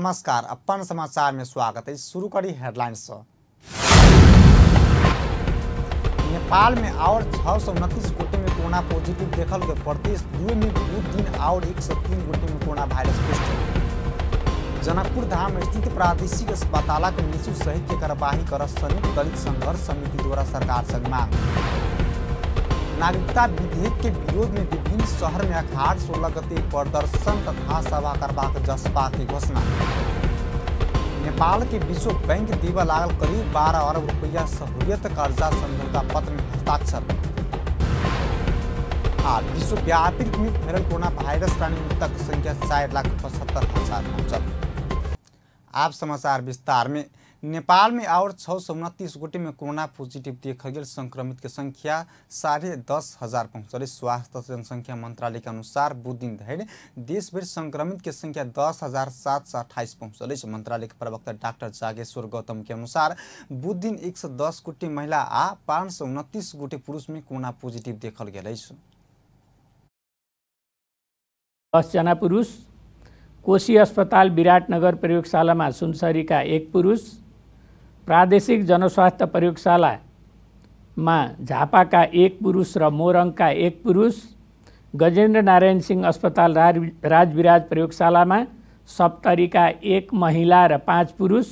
नमस्कार, अपन समाचार में स्वागत है। शुरू करी हेडलाइन से। नेपाल में और 629 गोटे में कोरोना पॉजिटिव देखल गए। प्रदेश 2 में बुध दिन और 103 गोटे में कोरोना वायरस पुष्टि। जनकपुर धाम स्थित प्रादेशिक अस्पतालक निशु सहित के कार्यवाही कर संयुक्त दलित संघर्ष समिति द्वारा सरकार संग मांग। नागरिकता विधेयक के विरोध में विभिन्न शहर में अखाड़ 16 गते प्रदर्शन तथा सभा करबाक जसपा के घोषणा। नेपाल के विश्व बैंक देवा लागल करीब 12 अरब रुपया सहूलियत कर्जा समझौता पत्र में हस्ताक्षर। आ विश्वव्यापी में फैलल कोरोना वायरस कारण मृतक संख्या 4,75,000 पहुंचल। आप समाचार विस्तार में। नेपाल में और 629 गोटे में कोरोना पॉजिटिव देखल गेल। संक्रमित के संख्या 10,500 पहुँचल। स्वास्थ्य तथा जनसंख्या मंत्रालय के अनुसार बुध दिन धरि देशभर संक्रमित के संख्या 10,728 पहुँचल। मंत्रालय के प्रवक्ता डॉक्टर जागेश्वर गौतम के अनुसार बुध दिन 110 गोटे महिला आ 529 गोटे पुरुष में कोरोना पॉजिटिव देखल गेल अछि। 10 जना पुरुष, कोशी अस्पताल विराटनगर प्रयोगशालामा सुनसरीका 1 पुरुष, प्रादेशिक जनस्वास्थ्य प्रयोगशालामा झापाका 1 पुरुष र मोरङका 1 पुरुष, गजेन्द्र नारायण सिंह अस्पताल राजविराज प्रयोगशालामा सप्तरीका 1 महिला र 5 पुरुष,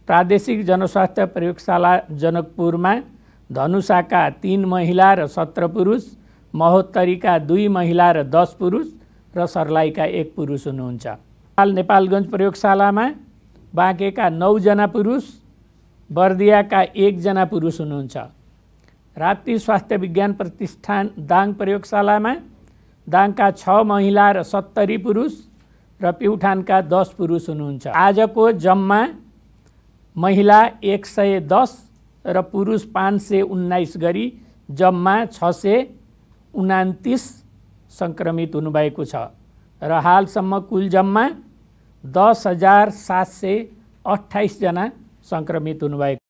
प्रादेशिक जनस्वास्थ्य प्रयोगशाला जनकपुरमा धनुषाका 3 महिला र 17 पुरुष, महोत्तरीका 2 महिला र 10 पुरुष र सर्लाहीका 1 पुरुष हुनुहुन्छ। नेपालगञ्ज प्रयोगशालामा बाँकेका 9 जना पुरुष, बर्दियाका 1 जना पुरुष हुनुहुन्छ। राप्ती स्वास्थ्य विज्ञान प्रतिष्ठान दाङ प्रयोगशालामा दाङका 6 महिला र 70 पुरुष र प्युठानका 10 पुरुष हुनुहुन्छ। आजको जम्मा महिला 110 र पुरुष 519 गरी जम्मा 629 संक्रमित हुनुभएको छ र हालसम्म कुल जम्मा 10,728 जना संक्रमित हुनुभएको।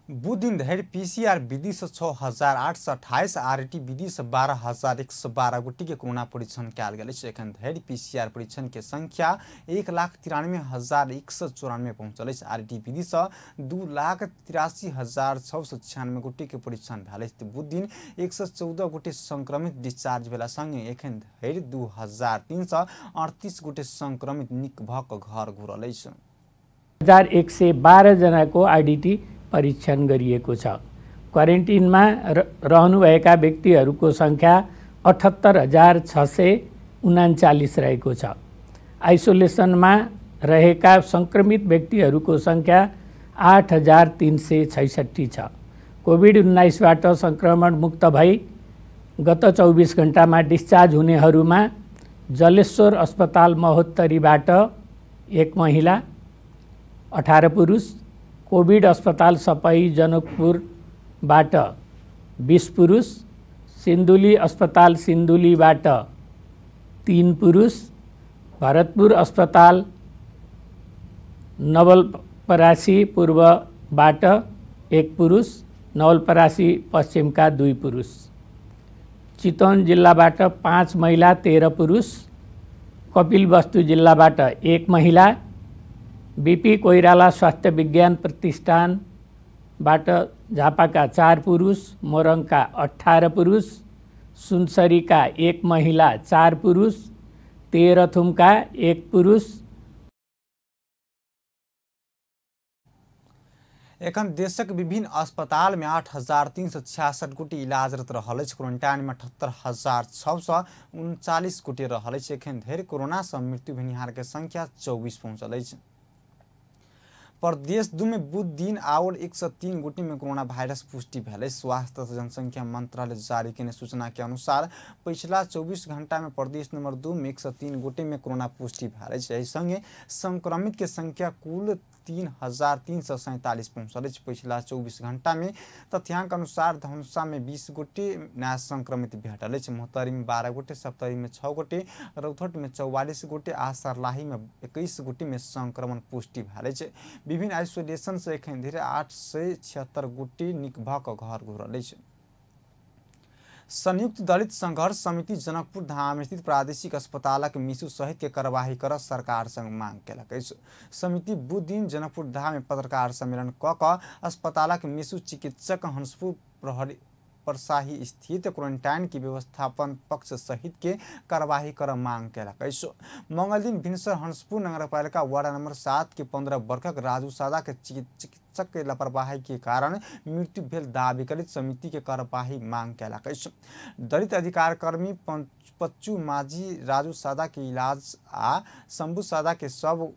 बुध दिन धरि पीसीआर विधि से 6,828, आरटी विधि से 12,112 गोटे के कोरोना परीक्षण कयल गेल अछि। एखन धरि पीसीआर परीक्षण के संख्या 1,93,194 पहुंचल अछि। आरटी विधि से 2,83,696 गोटे के परीक्षण भेल अछि। बुध दिन 114 गोटे संक्रमित डिस्चार्ज भेला संगे एखन धरि 2,338 गोटे संक्रमित निक भऽ कऽ घर घुरल अछि। 1,112 जनाको आरडीटी परीक्षण गरिएको छ। क्वारेन्टिनमा रहनुभएका व्यक्तिहरूको संख्या 78,639 रहेको छ। आइसोलेसनमा रहेका संक्रमित व्यक्तिहरूको संख्या 8,366 छ। कोभिड-19बाट संक्रमण मुक्त भई गत 24 घण्टामा डिस्चार्ज हुनेहरूमा जलेश्वर अस्पताल महोत्तरीबाट 1 महिला 18 पुरुष, कोभिड अस्पताल सपही जनकपुरबाट 20 पुरुष, सिन्धुली अस्पताल सिन्धुलीबाट 3 पुरुष, भरतपुर अस्पताल नवलपरासी पूर्वबाट 1 पुरुष, नवलपरासी पश्चिमका 2 पुरुष, चितवन जिल्लाबाट 5 महिला 13 पुरुष, कपिलवस्तु जिल्लाबाट 1 महिला, बीपी कोइराला स्वास्थ्य विज्ञान प्रतिष्ठानबाट झापाका 4 पुरुष, मोरङका 18 पुरुष, सुनसरीका 1 महिला 4 पुरुष, तेह्रथुमका 1 पुरुष। एखन देशक विभिन्न अस्पताल में 8,366 गोटे इलाजरत रहल अछि। क्वारेंटाइन में 78,639 गोटे रहल अछि। एखन धरि कोरोना से मृत्यु भेनिहार के संख्या 24 पहुंचल अछि। प्रदेश 2 में बुध दिन और 103 गोटे में कोरोना वायरस पुष्टि भेल। स्वास्थ्य तथा जनसंख्या मंत्रालय जारी केने सूचना के अनुसार पिछला 24 घंटा में प्रदेश नंबर 2 में 103 गोटे में कोरोना पुष्टि भेल अछि। एहि संगे संक्रमित के संख्या कुल 3,347 पहुंचल अछि। पिछला 24 घंटा में तथ्यांक अनुसार धनुषा में 20 गोटे नया संक्रमित भेटल अछि। महोत्तरी में 12 गोटे, सप्तरी में 6 गोटे, रौतहट में 44 गोटे आ सर्लाही में 21 गोटे में संक्रमण पुष्टि भेल अछि। विभिन्न आइसोलेशन से एखन धरि 876 गोटे निक भऽ कऽ घर घुरल अछि। संयुक्त दलित संघर्ष समिति जनकपुर धाम स्थित प्रादेशिक अस्पतालक मिसु सहित के कार्यवाही कर सरकार संग मांग केलक अछि। समिति बुध दिन जनकपुर धाम में पत्रकार सम्मेलन क क अस्पतालक मिसु चिकित्सक हंसपुर प्रहरी परसाही स्थित क्वारेंटाइन की व्यवस्थापन पक्ष सहित के कार्यवाही कर मांग केलक अछि। मंगल दिन भिनसर हंसपुर नगरपालिका वार्ड नंबर 7 के 15 वर्षक राजू सादा के चिकित्सक के लापरवाही के कारण मृत्यु भेल दावी करैत समिति के कार्यवाही मांग केलक अछि। दलित अधिकार कर्मी पच्चू माझी राजू सादा के इलाज आ शंभू सादा के सब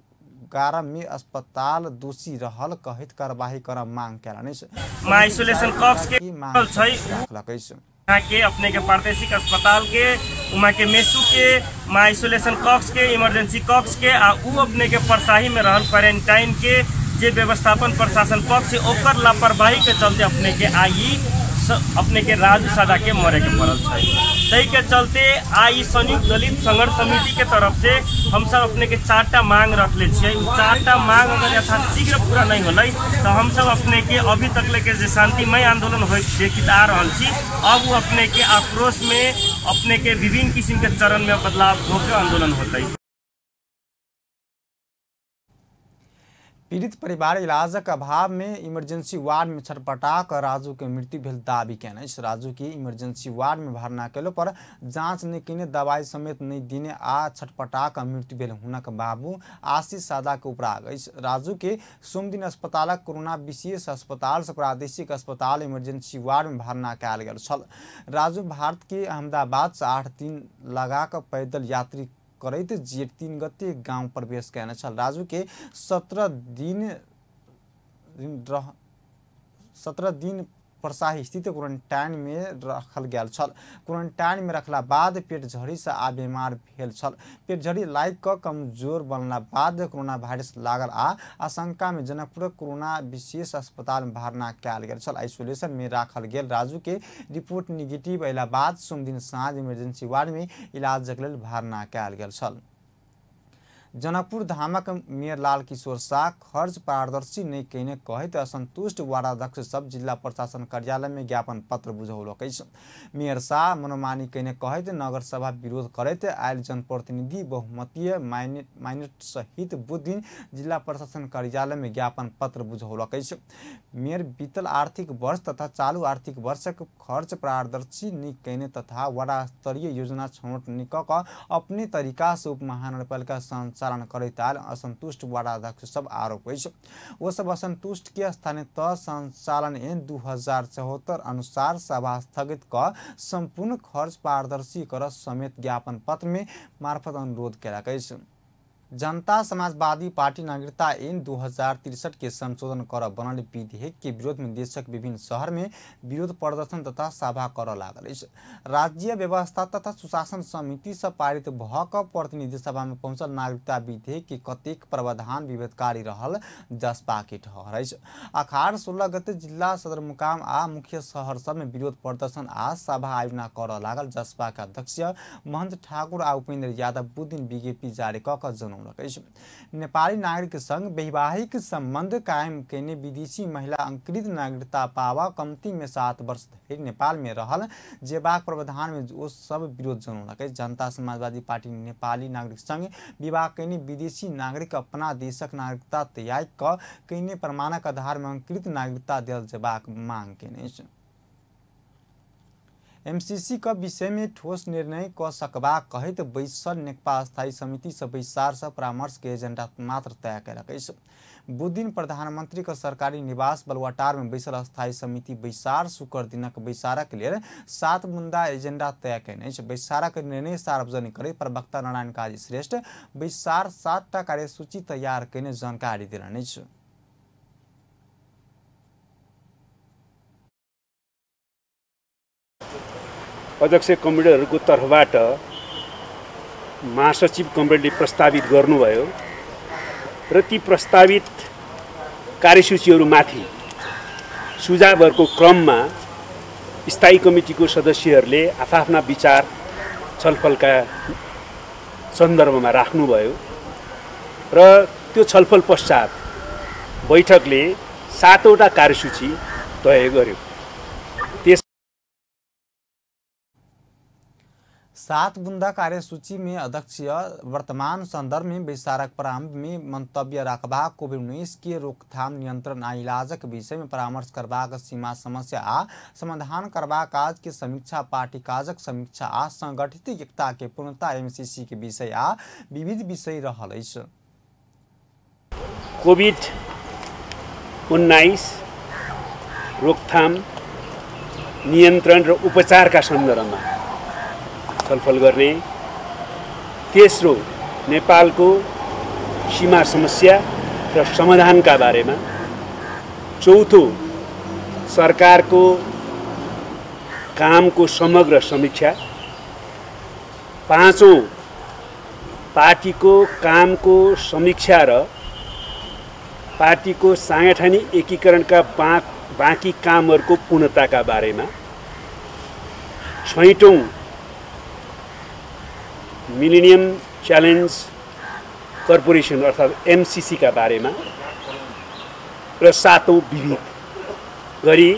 11 में अस्पताल दोषी रहल कहैत कार्यवाही कर मांग केलनि अछि। आइसोलेशन कक्ष के के अपने के प्रादेशिक अस्पताल के उमा के मेसू के मा आइसोलेशन कक्ष के इमरजेंसी कक्ष के आ उ अपने के परसाही में रहल क्वारेंटाइन के जे व्यवस्थापन प्रशासन पक्ष ओकर लापरवाही के चलते अपने के आई अपने के राजू सादा के मरे के पड़ल छै। ताहि के चलते आई संयुक्त दलित संघर्ष समिति के तरफ से हम सब अपने के 4टा मांग रखले छियै। 4टा मांग अगर यथाशीघ्र पूरा नहीं होलै तो हम सब अपने के अभी तक लेके जे शांतिमय आंदोलन हो देखित आ रहल छी, अब वो अपने के आक्रोश में अपने के विभिन्न किसिम के चरण में बदलाव होकर आंदोलन होतै। पीड़ित परिवार इलाजक अभाव में इमरजेंसी वार्ड में छटपटा कर राजू के मृत्यु भेल दावी केने अछि। राजू के इमरजेंसी वार्ड में भर्ना केलो पर जांच नहीं केने, दवाई समेत नहीं देने आ छटपटा कर मृत्यु भेल हुनक बाबू आशीष सादा के उपराग अछि। राजू के सोमदिन अस्पतालक कोरोना विशेष अस्पताल से प्रादेशिक अस्पताल इमरजेंसी वार्ड में भर्ना कयल गेल छल। राजू भारत के अहमदाबाद से 8 दिन लगा कर पैदल यात्री करैत जेठ 3 गते गांव प्रवेश केने छल। राजू के 17 दिन परसाही स्थित क्वारेंटाइन में रखल गेल छल। क्वारेंटाइन में रखला बाद पेट झड़ी से आ बीमार भेल छल। पेट झड़ी लागि कऽ कमजोर बनला बाद कोरोना वायरस लागल आ आशंका में जनकपुर कोरोना विशेष अस्पताल में भर्ना कयल गेल छल। आइसोलेशन में राखल गेल राजू के रिपोर्ट निगेटिव अयला बाद सोमदिन साँझ इमरजेंसी वार्ड में इलाजक लेल भर्ना कयल गेल छल। जनकपुर धामक मेयर लाल किशोर शाह खर्च पारदर्शी नहीं केने कहैत असंतुष्ट वार्डाध्यक्ष सब जिला प्रशासन कार्यालय में ज्ञापन पत्र बुझौलक अछि। मेयर शाह मनोमानी केने कहैत नगरसभा विरोध करैत आयल जनप्रतिनिधि बहुमतीय माइनेट सहित बुधदिन जिला प्रशासन कार्यालय में ज्ञापन पत्र बुझौलक अछि। मेयर बीतल आर्थिक वर्ष तथा चालू आर्थिक वर्षक खर्च पारदर्शी नहीं केने तथा वार्ड स्तरीय योजना छनौट नहीं कऽ कऽ अपने तरीका से उप महानगरपालिका संचालन करैत आयल असंतुष्ट वार्डाध्यक्ष सब आरोप अछि। ओ सब असंतुष्ट के स्थानीय तह संचालन एन 2074 अनुसार सभा स्थगित क संपूर्ण खर्च पारदर्शी कर समेत ज्ञापन पत्र में मार्फत अनुरोध केलक अछि। जनता समाजवादी पार्टी नागरिकता एन 2063 के संशोधन कर बनल विधेयक के विरोध में देशक विभिन्न शहर में विरोध प्रदर्शन तथा सभा कर लागल अछि। राज्य व्यवस्था तथा सुशासन समिति से पारित भ क प्रतिनिधि सभा में पहुंचल नागरिकता विधेयक के कतेक प्रावधान विभेदकारी रहल जसपा के ठहर अछि। अखाड़ 16 गते जिला सदरमुकाम आ मुख्य शहर सब में विरोध प्रदर्शन आ सभा आयोजना कर लागल जसपा के अध्यक्ष महंत ठाकुर आ उपेंद्र यादव बुधदिन विज्ञप्ति जारी क क नेपाली नागरिक संग वैवाहिक संबंध कायम केने विदेशी महिला अंकृत नागरिकता पावा कमती में 7 वर्ष धरि नेपाल में रहल जेबाक प्रावधान में ओ सब विरोध जनौलक अछि। जनता समाजवादी पार्टी नेपाली नागरिक संग विवाह केने विदेशी नागरिक अपना देशक नागरिकता त्याग क केने प्रमाणक आधार में अंकृत नागरिकता देल जेबाक मांग केने अछि। एमसीसी का विषय में ठोस निर्णय क सकबा कहैत बैसल नेकपा स्थायी समिति से बैसार से परामर्श के एजेंडा मात्र तय केलक अछि। बुधदिन प्रधानमंत्री के सरकारी निवास बलुआटार में बैसल स्थायी समिति बैसार शुक्र दिनक बैसारक लेल 7 बुंदा एजेंडा तय केने अछि। बैसारक निर्णय सार्वजनिक करैत प्रवक्ता नारायण काजी श्रेष्ठ बैसार 7टा कार्यसूची तैयार केने जानकारी देलनि अछि। अध्यक्ष कमरेडहरूको तर्फबाट महासचिव कमरेडले प्रस्तावित गर्नुभयो र ती प्रस्तावित कार्यसूचीहरूमाथि सुझावहरूको क्रममा स्थायी कमिटीको सदस्यहरूले आफ्ना विचार छलफलका सन्दर्भमा राख्नुभयो र त्यो छलफल पश्चात बैठकले 7वटा कार्यसूची तय गर्यो। 7 बुंदा कार्यसूची में अध्यक्ष वर्तमान संदर्भ में बैसारक प्रारंभ में मंतव्य राखबाक, कोविड-19 के रोकथाम, नियंत्रण आ इलाजक विषय में परामर्श करबाक, सीमा समस्या आ समाधान करबाक काज के समीक्षा, पार्टी काजक समीक्षा आ संगठित एकता के पूर्णता एमसीसी के विषय आ विविध विषय रहल अछि। कोविड-19 रोकथाम, नियन्त्रण र उपचारका सन्दर्भमा छलफल गर्ने, तेस्रो नेपालको सीमा समस्या र समाधानका बारेमा, चौथो सरकारको कामको समग्र समीक्षा, पाँचौं पार्टीको कामको समीक्षा र पार्टीको सांगठनिक एकीकरणका बाँकी कामहरूको पूर्णताका बारेमा, छैटौं मिलेनियम च्यालेन्ज कर्पोरेसन अर्थात् एमसीसी का बारेमा र सातौं विविध गरी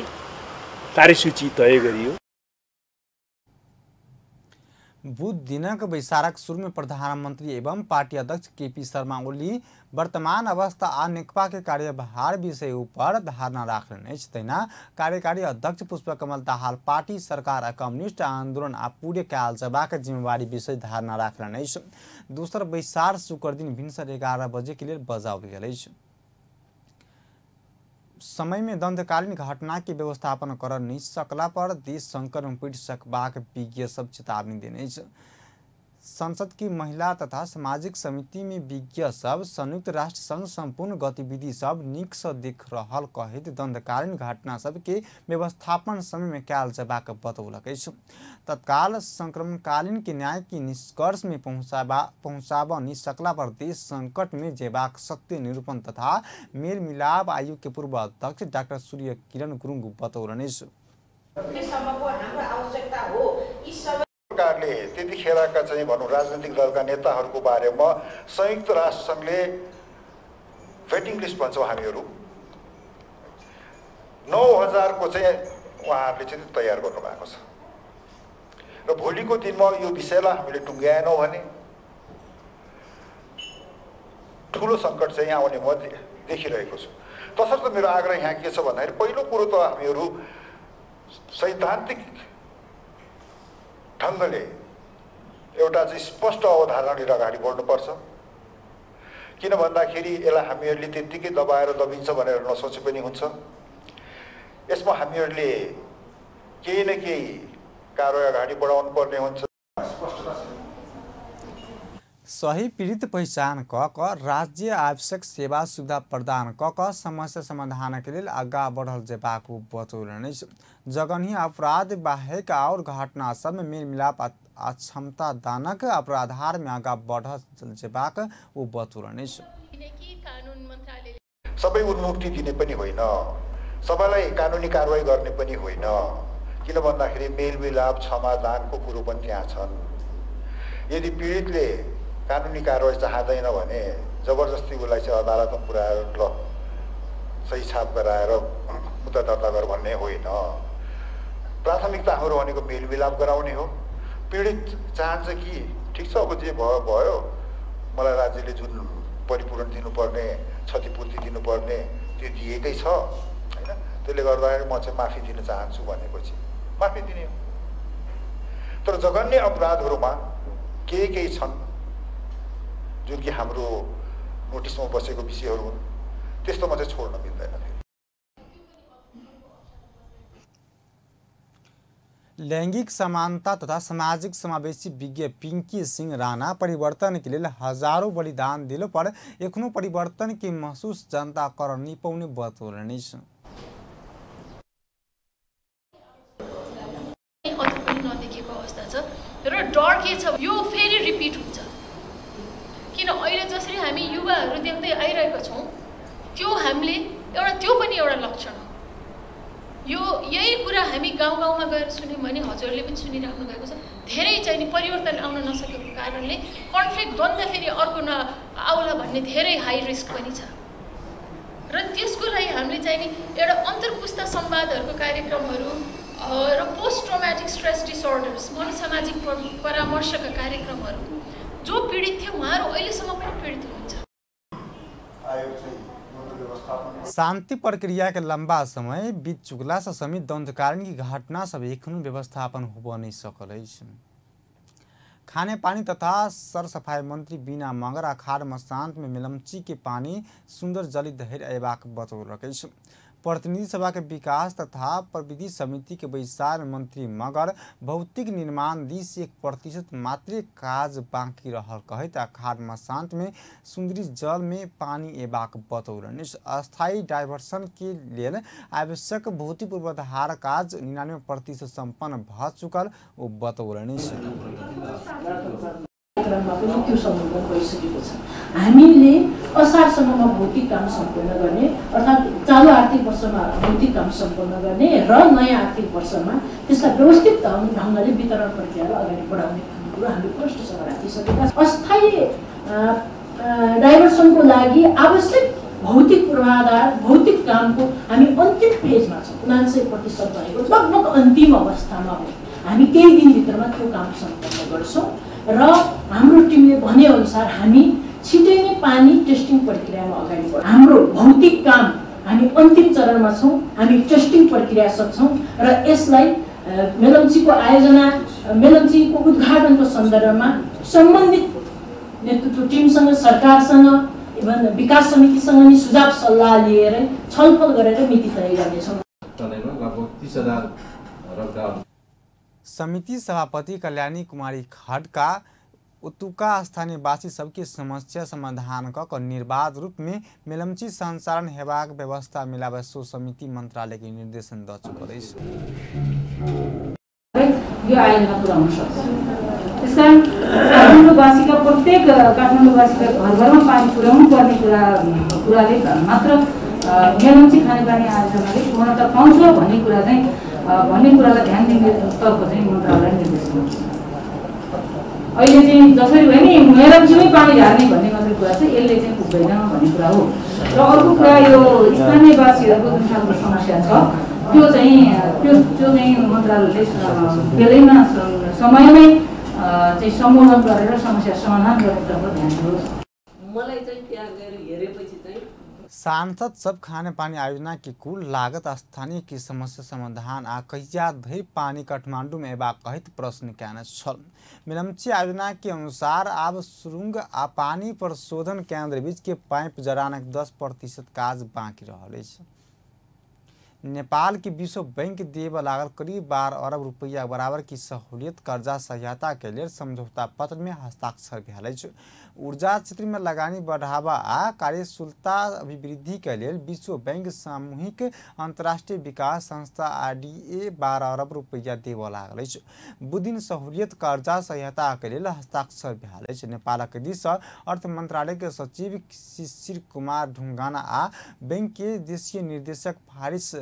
कार्यसूची तय गरियो। बुध दिनक बैसारक शुरू में प्रधानमंत्री एवं पार्टी अध्यक्ष केपी शर्मा ओली वर्तमान अवस्था आ नेकपा के कार्यभार विषय ऊपर धारणा राखलनि अछि। तहिना कार्यकारी अध्यक्ष पुष्पकमल दाहाल पार्टी सरकार आ कम्युनिस्ट आंदोलन आ पूरे कयल जयबाक जिम्मेवारी विषय धारणा राखलनि अछि। दोसर बैसार शुक्र दिन भिनसर 11 बजे के लेल बजाओल गेल अछि। समय में द्वंद्वकालीन घटना के व्यवस्थापन कर नहीं सकला पर देश संकट में पड़ सकबाक विज्ञ सब चेतावनी देने। संसद की महिला तथा सामाजिक समिति में विज्ञ सब संयुक्त राष्ट्र संघ संपूर्ण गतिविधि सब निक से देख रहल कहैत द्वंद्वकालीन घटना सब के व्यवस्थापन समय में कयल जयबाक बतौलक अछि। तत्काल संक्रमणकालीन के न्याय के निष्कर्ष में पहुँचाब नहीं सकला पर देश संकट में जेबाक सत्य निरूपण तथा मेल मिलाप आयोग के पूर्व अध्यक्ष डाक्टर सूर्य किरण गुरुङ बतौलनि अछि। सरकारले त्यतिखेरका चाहिँ भनौँ राजनीतिक दलका नेताहरूको बारेमा संयुक्त राष्ट्रसङ्घले वेटिङ लिस्ट भन्छौँ हामीहरू, 9000 को चाहिँ उहाँहरूले चाहिँ तयार गर्नुभएको छ र भोलिको दिनमा यो विषयलाई हामीले टुङ्ग्याएनौँ भने ठुलो सङ्कट चाहिँ आउने म देखिरहेको छु। तसर्थ मेरो आग्रह यहाँ के छ भन्दाखेरि पहिलो कुरो त हामीहरू सैद्धान्तिक ढङ्गले एउटा चाहिँ स्पष्ट अवधारणा लिएर अगाडि बढ्नुपर्छ। किन भन्दाखेरि यसलाई हामीहरूले त्यत्तिकै दबाएर दबिन्छ भनेर नसोचे पनि हुन्छ। यसमा हामीहरूले केही न केही कारवाही अगाडि बढाउनु पर्ने हुन्छ। सही पीड़ित पहिचान क राज्य आवश्यक सेवा सुविधा प्रदान क समस्या समाधान के लेल आगा बढ़ल जेबाक बतौलनि अछि। जगन्य अपराध बाहेक और घटना सब में मेलमिलाप आ क्षमता दानक अपराधार में आगा बढ़ल जेबाक ओ बतौलनि अछि। सबै उन्मुक्ति दिने पनि होइन, सबैलाई कानुनी कारवाही गर्ने पनि होइन। किन भन्दाखेरि मेलमिलाप क्षमादानको कुरो पनि त्यहाँ छन्। यदि पीडितले कानुनी कारवाही चाहँदैन भने जबरजस्ती उसलाई चाहिँ अदालतमा पुर्याएर ल सही छाप गराएर मुद्दा दर्ता गर भन्ने होइन। प्राथमिकता हाम्रो भनेको मेलमिलाप गराउने हो। पीडित चाहन्छ कि ठिक छ अब जे भयो भयो, मलाई राज्यले जुन परिपूरण दिनुपर्ने क्षतिपूर्ति दिनुपर्ने त्यो दिएकै छ होइन, त्यसले गर्दाखेरि म चाहिँ माफी दिन चाहन्छु भनेपछि माफी दिने हो। तर जघन्य अपराधहरूमा केही केही छन् जुन कि हाम्रो नोटिसमा बसेको विषयहरू हुन्, त्यस्तोमा चाहिँ छोड्न मिल्दैन। लैंगिक समानता तथा सामाजिक समावेशी विज्ञ पिंकी सिंह राणा परिवर्तन के लिए हजारों बलिदान दिलो पर एखनो परिवर्तन के महसूस जनता कर नहीं पाउने बतौलनि। नदेखेको अवस्था छ र डर के छ यो फेरि रिपिट हुन्छ। किन अहिले जसरी हामी युवाहरू देख्दै आइरहेको छौँ त्यो हामीले एउटा त्यो पनि एउटा लक्षण हो। यो यही कुरा हामी गाउँ गाउँमा गएर सुन्यौँ भने हजुरले पनि सुनिराख्नु भएको छ। धेरै चाहिँ नि परिवर्तन आउन नसकेको कारणले कन्फ्लिक्ट द्वन्द्व फेरि अर्को नआउला भन्ने धेरै हाई रिस्क पनि छ र त्यसको लागि हामीले चाहिँ नि एउटा अन्तर्पुस्ता संवादहरूको कार्यक्रमहरू र पोस्ट ट्रोमेटिक स्ट्रेस डिसअर्डर्स, मनोसामाजिक परामर्शका कार्यक्रमहरू, जो पीडित थिए उहाँहरू अहिलेसम्म पनि पीडित हुनुहुन्छ। शान्ति प्रक्रिया के लंबा समय बीत चुकला से समेत द्वंद्वकालीन की घटना सब एखनो व्यवस्थापन हो नहीं सकल अछि। खाने पानी तथा सरसफाई मंत्री बीना मगर अखाड़ मसांत में मेलम्ची के पानी सुंदर जली धरि अयबाक बतौलक अछि। प्रतिनिधि सभा के विकास तथा प्रविधि समिति के बैसार में मंत्री मगर भौतिक निर्माण दिस 1% मात्रे काज बाँकी रहल कहैत अखाड़ मसांत में सुंदरी जल में पानी एबाक बतौलनि। अस्थायी डायवर्सन के लेल आवश्यक भौतिक पूर्वाधार काज 99% सम्पन्न भ चुकल ओ बतौलनि। क्रममा पनि त्यो सम्बोधन भइसकेको छ। हामीले असारसम्ममा भौतिक काम सम्पन्न गर्ने, अर्थात् चालु आर्थिक वर्षमा भौतिक काम सम्पन्न गर्ने र नयाँ आर्थिक वर्षमा त्यसलाई व्यवस्थित ढङ्गले वितरण प्रक्रियालाई अगाडि बढाउने भन्ने कुरो हामीले प्रष्टसँग राखिसकेका छौँ। अस्थायी डाइभर्सनको लागि आवश्यक भौतिक पूर्वाधार, भौतिक कामको हामी अन्तिम फेजमा छौँ। 79% भनेको लगभग अन्तिम अवस्थामा हो। हामी केही दिनभित्रमा त्यो काम सम्पन्न गर्छौँ र हाम्रो टिमले भनेअनुसार हामी छिटै नै पानी टेस्टिङ प्रक्रियामा अगाडि बढ्छौँ। हाम्रो भौतिक काम हामी अन्तिम चरणमा छौँ, हामी टेस्टिङ प्रक्रिया सक्छौँ र यसलाई मेलम्चीको आयोजना, मेलम्चीको उद्घाटनको सन्दर्भमा सम्बन्धित नेतृत्व टिमसँग, सरकारसँग, इभन विकास समितिसँग नि सुझाव सल्लाह लिएर छलफल गरेर मिति तय गर्नेछौँ। समिति सभापति कल्याणी कुमारी खड्का ओतुका स्थानीयवासी सबके समस्या समाधान क निर्बाध रूप में मेलम्ची संचालन हेबाक व्यवस्था मिलाबे सो समिति मंत्रालय के निर्देशन द चुकल अछि। यो आयोजना पुर्याउन सक्छ। त्यसकारण काठमाडौँवासीका प्रत्येक काठमाडौँवासीका घर घरमा पानी पुर्याउनु पर्ने कुराले मात्र मेलम्ची खानेपानी आयोजनाले पूर्णता पाउँछ भन्ने कुरा चाहिँ भन्ने कुरालाई ध्यान दिने तर्फ चाहिँ मन्त्रालयले निर्देशन गर्छ। अहिले चाहिँ जसरी भयो नि मेलम्चीमै पानी झार्ने भन्ने मात्रै कुरा चाहिँ यसले चाहिँ पुग्दैन भन्ने कुरा हो। र अर्को कुरा यो स्थानीयवासीहरूको जुन खालको समस्या छ त्यो चाहिँ त्यो त्यो चाहिँ मन्त्रालयले बेलैमा समयमै चाहिँ सम्बोधन गरेर समस्या समाधान गर्नेतर्फ ध्यान दियोस्। मलाई चाहिँ त्यहाँ गएर हेरेपछि चाहिँ सांसद सब खाने पानी आयोजना की कुल लागत, स्थानीय की समस्या समाधान आ कहिया धरि पानी काठमांडू में अयबाक कहैत प्रश्न कयने छल। मेलम्ची आयोजना के अनुसार आब सुरुंग आ पानी प्रशोधन केंद्र बीच के पाइप जड़ानक 10% काज बाँकी रहल अछि। नेपाल के विश्व बैंक देव लागल करीब 12 अरब रुपया बराबर की सहूलियत कर्जा सहायता के लेल समझौता पत्र में हस्ताक्षर भेल अछि। ऊर्जा क्षेत्र में लगानी बढ़ावा आ कार्यशीलता अभिवृद्धि के लेल विश्व बैंक सामूहिक अंतर्राष्ट्रीय विकास संस्था आरडीए 12 अरब रुपया देव लागल अछि। बुधदिन सहूलियत कर्जा सहायता के लेल हस्ताक्षर भेल अछि। नेपालक दिस अर्थ मंत्रालय के सचिव शिशिर कुमार ढुंगाना आ बैंक के देशीय निर्देशक फारिस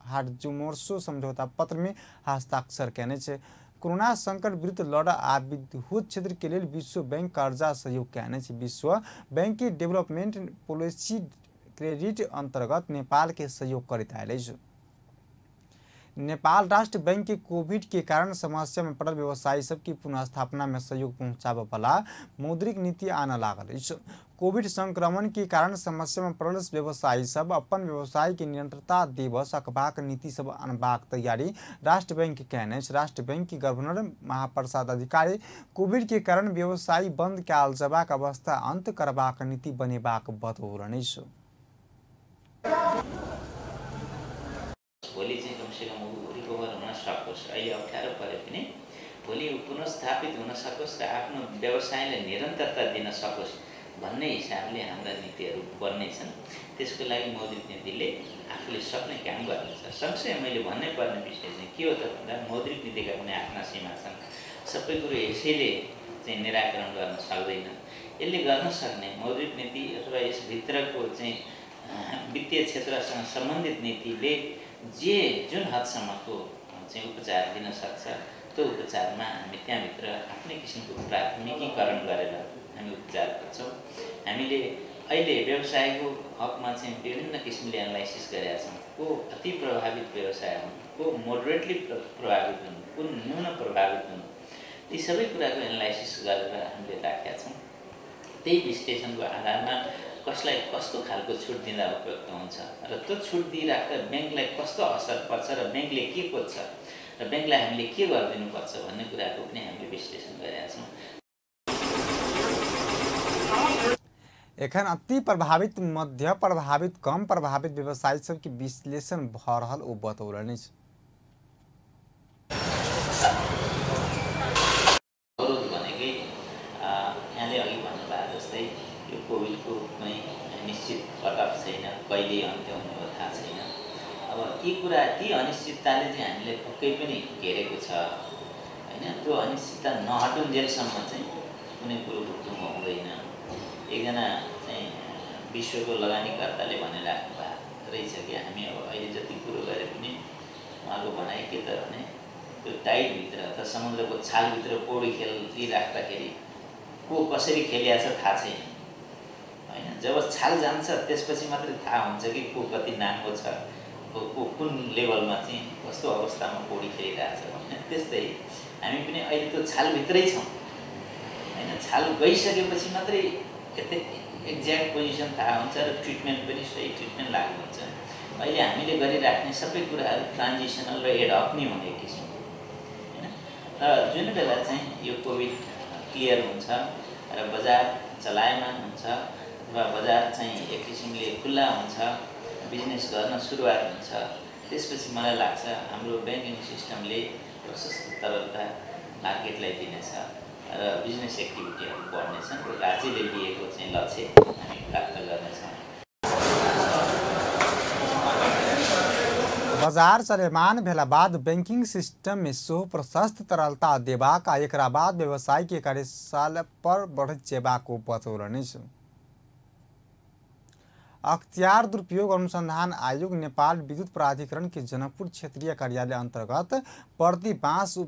हार्जुमोर्सो समझौता पत्र में हस्ताक्षर कयने छै। कोरोना संकट विरुद्ध लड़ आ विद्युत क्षेत्र के लेल विश्व बैंक कर्जा सहयोग कयने छै। विश्व बैंक के डेवलपमेंट पॉलिसी क्रेडिट अंतर्गत नेपाल के सहयोग करैत आयल अछि। नेपाल राष्ट्र बैंक के कोविड के कारण समस्या में पड़ल व्यवसायी सबकी पुनर्स्थापना में सहयोग पहुंचाबय वाला मौद्रिक नीति आना लागल अछि। कोविड संक्रमण के कारण समस्या में पड़ल व्यवसायी सब अपन व्यवसाय के निरंतरता देब सकबाक नीति सब अनबाक तैयारी राष्ट्र बैंक कयने अछि। राष्ट्र बैंक के गवर्नर महाप्रसाद अधिकारी कोविड के कारण व्यवसायी बंद कयल जयबाक अवस्था अंत करबाक नीति बनेबाक बतौलनि अछि। भोलि चाहिँ कमसेकम ऊ रिकभर हुन सकोस्, अहिले अप्ठ्यारो परे पनि भोलि ऊ पुनर्स्थापित हुन सकोस् र आफ्नो व्यवसायलाई निरन्तरता दिन सकोस् भन्ने हिसाबले हाम्रा नीतिहरू बन्नेछन्। त्यसको लागि मौद्रिक नीतिले आफूले सक्ने काम गर्नेछ। सँगसँगै मैले भन्नै पर्ने विषय चाहिँ के हो त भन्दा मौद्रिक नीतिका पनि आफ्ना सीमा छन्। सबै कुरो यसैले चाहिँ निराकरण गर्न सक्दैन। यसले गर्न सक्ने मौद्रिक नीति अथवा यसभित्रको चाहिँ वित्तीय क्षेत्रसँग सम्बन्धित नीतिले जे जुन हदसम्मको चाहिँ उपचार दिन सक्छ त्यो उपचारमा हामी त्यहाँभित्र आफ्नै किसिमको प्राथमिकीकरण गरेर हामी उपचार गर्छौँ। हामीले अहिले व्यवसायको हकमा चाहिँ विभिन्न किसिमले एनालाइसिस गरेका छौँ। को अति प्रभावित व्यवसाय हुन्, को मोडरेटली प्रभावित हुन्, कुन न्यून प्रभावित हुन्, ती सबै कुराको एनालाइसिस गरेर हामीले राखेका छौँ। त्यही विश्लेषणको आधारमा कसलाई कस्तो खालको छुट दिँदा उपयुक्त हुन्छ र त्यो छुट दिइराख्दा ब्याङ्कलाई कस्तो असर पर्छ र ब्याङ्कले के खोज्छ र ब्याङ्कलाई हामीले के गरिदिनुपर्छ भन्ने कुराको पनि हामीले विश्लेषण गरेका छौँ। एखन अति प्रभावित, मध्य प्रभावित, कम प्रभावित व्यवसायी सबके विश्लेषण भ रहल ओ बतौलनि। अवरोध भनेकै यहाँले अघि भन्नुभएको जस्तै यो कोभिडको कुनै निश्चित कटअफ छैन, कहिले अन्त्य हुने हो थाहा छैन। अब यी कुरा ती अनिश्चितताले चाहिँ हामीले पक्कै पनि घेरेको छ हैन। त्यो अनिश्चितता नहटुन्जेलसम्म चाहिँ कुनै कुरोको टुङ्गो हुँदैन। एकजना चाहिँ विश्वको लगानीकर्ताले भनिराख्नु भएको रहेछ कि हामी अब अहिले जति कुरो गरे पनि उहाँको भनाइ के त भने त्यो टाइडभित्र अथवा समुद्रको छालभित्र पौडी खेलिराख्दाखेरि को कसरी खेलिया छ थाहा छैन हैन। जब छाल जान्छ त्यसपछि मात्रै थाहा हुन्छ कि को कति नाङ्गो छ, को कुन लेभलमा चाहिँ कस्तो अवस्थामा पौडी खेलिरहेछ होइन। त्यस्तै हामी पनि अहिले त्यो छालभित्रै छौँ हैन। छाल गइसकेपछि मात्रै यतै एक्ज्याक्ट पोजिसन थाहा हुन्छ र ट्रिटमेन्ट पनि सही ट्रिटमेन्ट लागु हुन्छ। अहिले हामीले गरिराख्ने सबै कुराहरू ट्रान्जिसनल र एडहक नै हुने किसिमको हैन। र जुन बेला चाहिँ यो कोभिड क्लियर हुन्छ र बजार चलायमान हुन्छ अथवा बजार चाहिँ एक किसिमले खुल्ला हुन्छ, बिजनेस गर्न सुरुवात हुन्छ, त्यसपछि मलाई लाग्छ हाम्रो ब्याङ्किङ सिस्टमले प्रशस्त तरलता मार्केटलाई दिनेछ र बिजनेस एक्टिभिटीहरू बढ्नेछन् र राज्यले लिएको चाहिँ लक्ष्य हामी प्राप्त गर्नेछौँ। बजार चलयमान भेला बाद बैंकिंग सिस्टम में सेहो प्रशस्त तरलता देबाक आ एकरा बाद व्यवसाय के कार्यशाला पर बढ़ैत जेबाक ओ बतौलनि। अख्तियार दुरुपयोग अनुसंधान आयोग नेपाल विद्युत प्राधिकरण के जनकपुर क्षेत्रीय कार्यालय अंतर्गत पर्दी बांस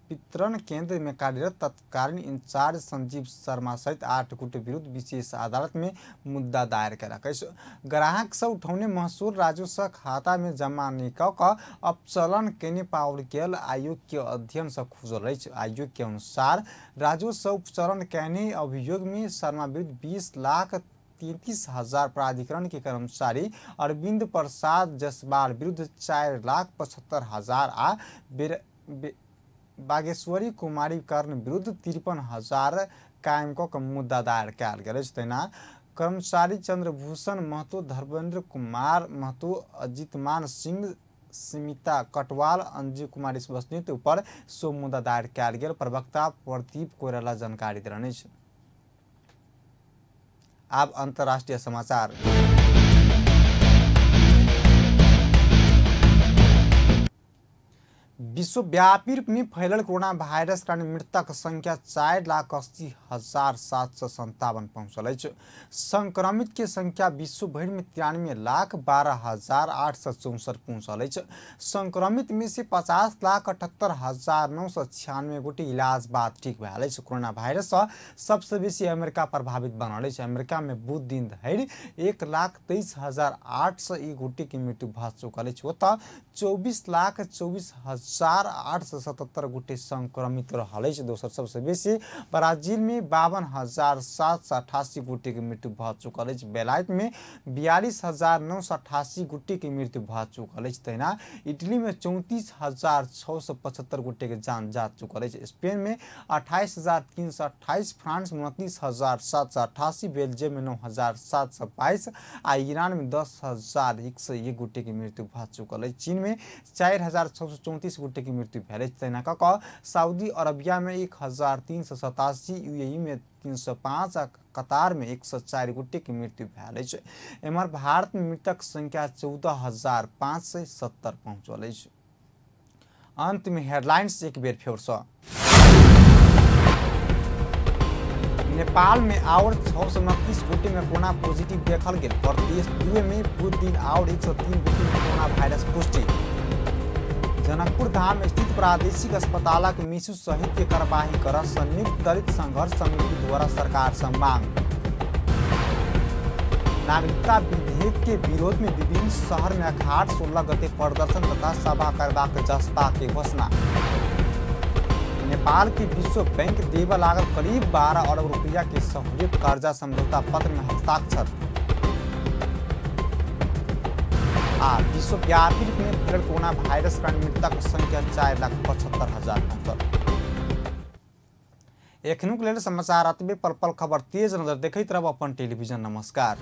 वितरण केंद्र में कार्यरत तत्कालीन इंचार्ज संजीव शर्मा सहित 8 गोटे विरुद्ध विशेष अदालत में मुद्दा दायर केलक अछि। ग्राहक से उठौने महसूल राजस्व खाता में जमा नहि कऽ कऽ अपचलन केने पाओल गेल आयोग के अध्ययन से खुजल अछि। आयोग के अनुसार राजस्व उपचलन केने अभियोग में शर्मा विरुद्ध 20,33,000 प्राधिकरण के कर्मचारी अरविंद प्रसाद जसवाल विरुद्ध 4,75,000 आ बागेश्वरी कुमारी कर्ण विरुद्ध 53,000 कायम कऽ मुद्दा दायर कयल गेल अछि। तहिना कर्मचारी चंद्रभूषण महतो, धर्मेंद्र कुमार महतो, अजितमान सिंह, सीमिता कटवाल, अंजू कुमारी बस्नेत ऊपर सो मुद्दा दायर कयल गेल प्रवक्ता प्रदीप कोइराला जानकारी देलनि अछि। आब अंतर्राष्ट्रीय समाचार। विश्वव्यापी रूप में फैलल कोरोना वायरस कारण मृतक संख्या 4,80,757 पहुंचल अछि। संक्रमित के संख्या विश्व भरि में 93,12,864 पहुंचल अछि। संक्रमित में से 50,78,996 गोटे इलाज बाद ठीक भेल अछि। कोरोना वायरस सँ सबसे बेसी अमेरिका प्रभावित बनल अछि। अमेरिका में बुध दिन धरि 1,23,801 गोटे के मृत्यु भऽ चुकल अछि। ओतऽ 24,24,877 गोटे संक्रमित रहल अछि। दोसर सबसे बेसी ब्राजील में 52,788 गोटे के मृत्यु भऽ चुकल अछि। बेलायत में 42,988 गोटे के मृत्यु भऽ चुकल अछि। तहिना इटली में 34,675 गोटे के जान जा चुकल अछि। स्पेन में 28,328, फ्रांस में 29,788, बेल्जियम में 9,722 आ ईरान में 10,101 गोटे के मृत्यु भऽ चुकल अछि। चीन में 4,634 गोटे की मृत्यु भेल अछि। तहिना कऽ कऽ सऊदी अरबिया में 1,387, यूएई में 305 आ कतार में 104 गोटे की मृत्यु भेल अछि। एम्हर भारत में मृतक संख्या 14,570 पहुंचल अछि। अंत में हेडलाइंस एक बेर फेरसँ। नेपाल में और 629 गोटे में कोरोना पॉजिटिव देखल गेल। प्रदेश 2 में बुध दिन और 103 गोटे में कोरोना वायरस पुष्टि। जनकपुर धाम स्थित प्रादेशिक अस्पतालक मिसु सहित के कार्यवाही कर संयुक्त दलित संघर्ष समिति द्वारा सरकार से मांग। नागरिकता विधेयक के विरोध में विभिन्न शहर में अखाड़ 16 गते प्रदर्शन तथा सभा करबाक जसपा के घोषणा। नेपाल के विश्व बैंक देव लागल करीब 12 अरब रुपया के सहयोग कर्जा समझौता पत्र में हस्ताक्षर। आ विश्वव्यापी रूप में फैलल कोरोना वायरस कारण मृतक संख्या 4,75,000 पहुंचल। एखनुक लेल समाचार अतबे। पल पल खबर तेज नजर देखैत रहब अपन टेलीविजन। नमस्कार।